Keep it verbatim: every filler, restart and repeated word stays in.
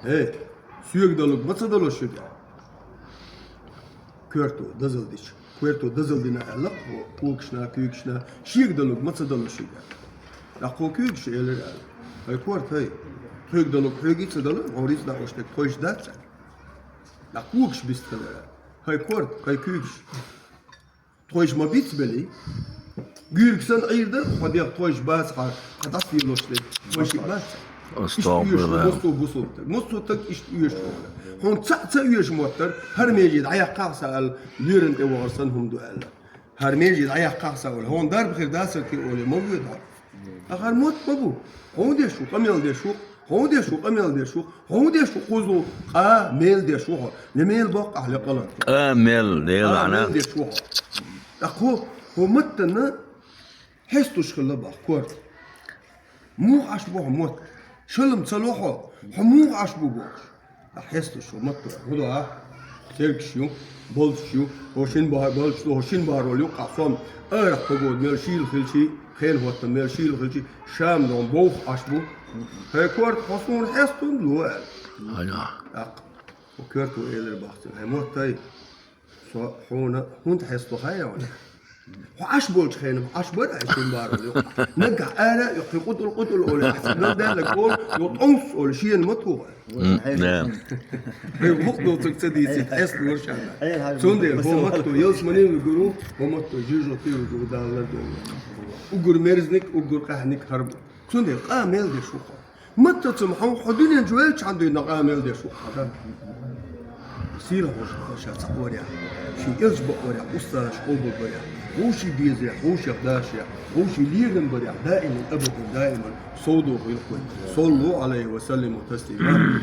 Эй, соьга далург ма ца дало шуьга? Коьрто дозалла дича. Коьрто дозалла дина аьлла, кхо когашна, куьйгашна, шега далург ма ца дало шуьга? ТӀаккха кхо куьйгаша элира аьлла: «ХӀай корта, хӀай, тхоьга далург хьоьга а ца дало, хьо рицкъ дӀаотташ дерг тхойша дац?» ТӀаккха когаш бистхилира: «ХӀай корта, хӀай куьйгаш, тхойша ма бицбелий? Гуьйриг санна Ӏийр дар хьо дегӀ, тхойша бац хьа, хьа дӀасадалош дерг тхойша бац?» Иштта оьшу ву массо а бусалба стаг. Массо а стаг иштта оьшу ву. Хьуна цхьаъ ца оьшу моттар, хӀара меже дӀаяьккхахьа са аьлла, лерана тӀе вахар санна хӀума ду аьлла. ХӀара меже дӀаяьккхахьа са аьлла, хьуна дарба хир дацар кхы оле, ма воьду хьо. ТӀаккха хӀара мотт ма бу. Хьо хӀун деш ву, къамел деш ву, хьо хӀун деш ву, къамел деш ву, хьо хӀун деш ву, кхузлу къа мел деш ву хьо. Ле мел боккъахь, ле къалан. Къа мел, ле къа лаьна мел деш ву хьо. ТӀаккха хьо, хьо маттана хьестуш хилла бах, корта. Муха Ӏаш бу хьо мотт? Шалла ма ца ло хьо? Хьо муха Ӏаш бу бохуш? Ахь хьестуш хьо мотт, хӀун до а? Цергаш ю, болчаш ю, хьо шин бахьа, болчаш ду, хьо шин бахьарол юккъахь сом, арахь погода мел шийла хилчи, хенан хӀоттам мел шийла хилчи, шам догӀун бовха Ӏаш бу. ХӀай корта, хьо суна хьестун ло аьлла. Хьайна. ТӀаккха хьо коьрто элира бахцина: «ХӀай мотт, хӀай, со хьуна хӀунда хьесту хаьий хьуна? Хьо Ӏаш болчу хенахь Ӏаш бара хьайн шин бахьарол юккъахь? Наггахь ара а юккхий, къутӀул-къутӀул олий, ахь ца галдаьлларг олу, йо тӀовс олий, шена ма туху». М, да. Хьайн хӀух доцург ца дийцийта, хьесталора ша. Цундела хӀо матто ялсамане вуьгур ву, хӀо матто жижахате вуьгур ву, Дала лардойла. Уггар мерзаниг, уггар къаьхьаниг хӀара бу. Цундела къа мел деш ву хьо. Маттаца ма хьо, хьо дуьнен чу велча хьан дуьйна къа мел деш ву хьан дан. Сийлахь волчу Дала ша цхьаъ варехь, шен элча бакъ варехь, устазаш къобал барехь, вовший безарехь, вовшех дашехь, вовший лерам барехь, даиман, абадан, даиман совдохийла вай. Саллу Ӏалайхи ва саллиму таслима.